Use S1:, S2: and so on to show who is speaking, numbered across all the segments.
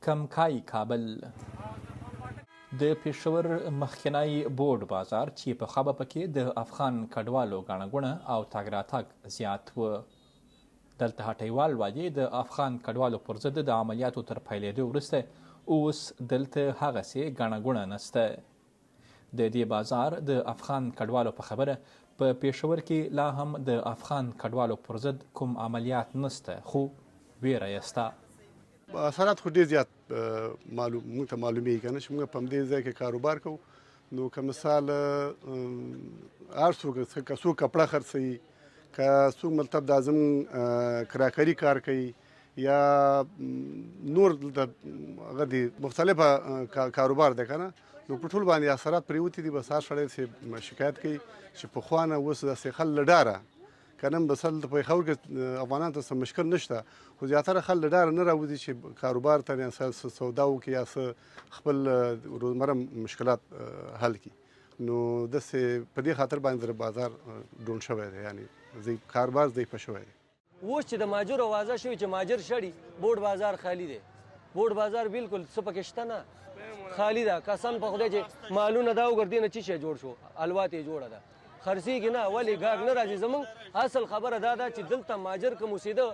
S1: کمکای کابل. د پېښور مخکنی بورډ بازار چې پخوا به پکې د افغان کډوالو ګڼه ګوڼه او تګ راتګ زیات و. دلته هټیوال وايي د افغان کډوالو پر ضد د عملیاتو تر پیلېدو وروسته اوس دلته هغسې ګڼه ګوڼه نشته. د دې بازار د افغان کډوالو په خبره په پېښور کې لا هم د افغان کډوالو پر ضد کوم عملیات نشته خو ویره یې شته.
S2: اثرات خو ډیر زیات معلوم موږ ته معلومیږي کنه چې موږ په دې ځای کې کاروبار کوو نو که مثال هر څوک که څوک کپړه خرڅوي که څوک مطلب د زموږ کراکري کار کوي یا نور دلته هغه دي مختلفه کاروبار دی کنه نو په ټول باندې اثرات پریوتی دي. بس هر سړی چې شکایت کوي چې پخوا نه اوس داسې خلک له ډاره که نه بس هلته په پېښور کې افغانانو ته څه مشکل نشته، خو زیاتره خلک له ډاره نه راوځي چې کاروبار ته یا څه سودا وکړي یا څه خپل روزمره مشکلات حل کړي. نو داسې په دې خاطر باندې بازار ډون شوی دی، یعنی کاروبار ضعیفه شوی دی.
S3: اوس چې د ماجر اوازه شوې چې ماجر شړي، بورډ بازار خالی دی. بورډ بازار بالکل څه پکې شته نه، خالی ده. قسم په خدای چې مالونه دا وګور دینه چې شی جوړ شو، الوات یې جوړه ده، خرڅېږي نه. ولې ګاګ نه راځي؟ زمونږ اصل خبره دا ده چې دلته ماجر کوم اوسېده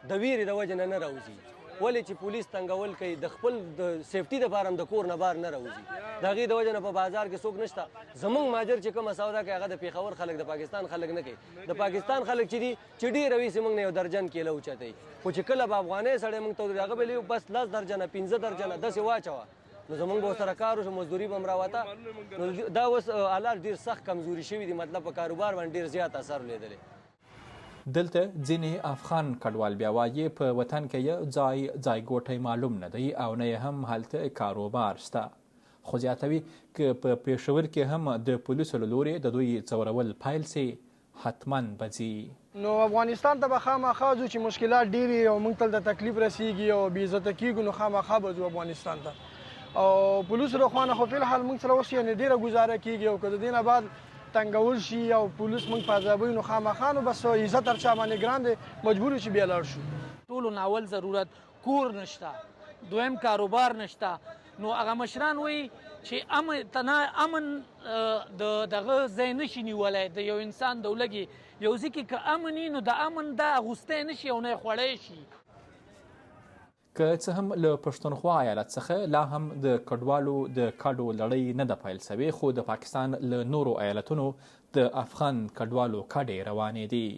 S3: د ویرې د وجې نه نه راوځي، ولې چې پولیس تنګول کوي، د خپل د سیفټي دپاره هم د کور نه بار نه راوځي. د هغې د وجې نه په بازار کې څوک نشته. زمونږ ماجر چې کومه سودا کوي هغه د پېښور خلک، د پاکستان خلک نه کوي. د پاکستان خلک چې دي چې ډېره وي چې موږ نه یو درجن کیله اوچتوي، خو چې کله به افغانۍ سړی موږ ته ودرېږي هغه به یې بس 10 درجنه 5 درجنه داسې واچوه، نو زمونږ به ورسره کار وشو، مزدوري به هم راوته. نو دا اوس حالات ډېر سخت کمزوري شوي دي، مطلب په کاروبار باندې ډېر زیات اثر لوېدلی.
S1: دلته ځینې افغان کډوال بیا وايي په وطن کې یې ځای ځایګوټی معلوم نه دی او نه یې هم هلته کاروبار شته، خو زیاتوي که په پېښور کې هم د پولیسو له لوري د دوی ځورول پیل شي حتما به ځي.
S4: نو افغانستان ته به خامخا ځو چې مشکلات ډیر دي او موږ ته دلته تکلیف رسیږي او بې عزته کیږو، نو خامخا به ځو افغانستان ته. او پولیسو له خوا نه خو فی الحال موږ سره اوس یعنې ډیره ګزاره کیږي، او که د دې نه بعد تنګول شي او پولیس موږ په عذابوي نو خامخا نو بس عزت هر چا باندې ګران دی، مجبور یو چې بیا لاړ شو.
S5: ټولو نه اول ضرورت کور نشته، دویم کاروبار نشته، نو هغه مشران وایي چې امن تنا امن د دغه ځای نشي نیولای، د یو انسان د ولږې یو ځای کې که امن وي نو د امن دا اغوستی نشي او نه یې خوړی شي.
S1: که څه هم له پښتونخوا ایالت څخه لا هم د کډوالو د کډو لړۍ نه ده پیل شوې، خو د پاکستان له نورو ایالتونو د افغان کډوالو کډې روانې دي.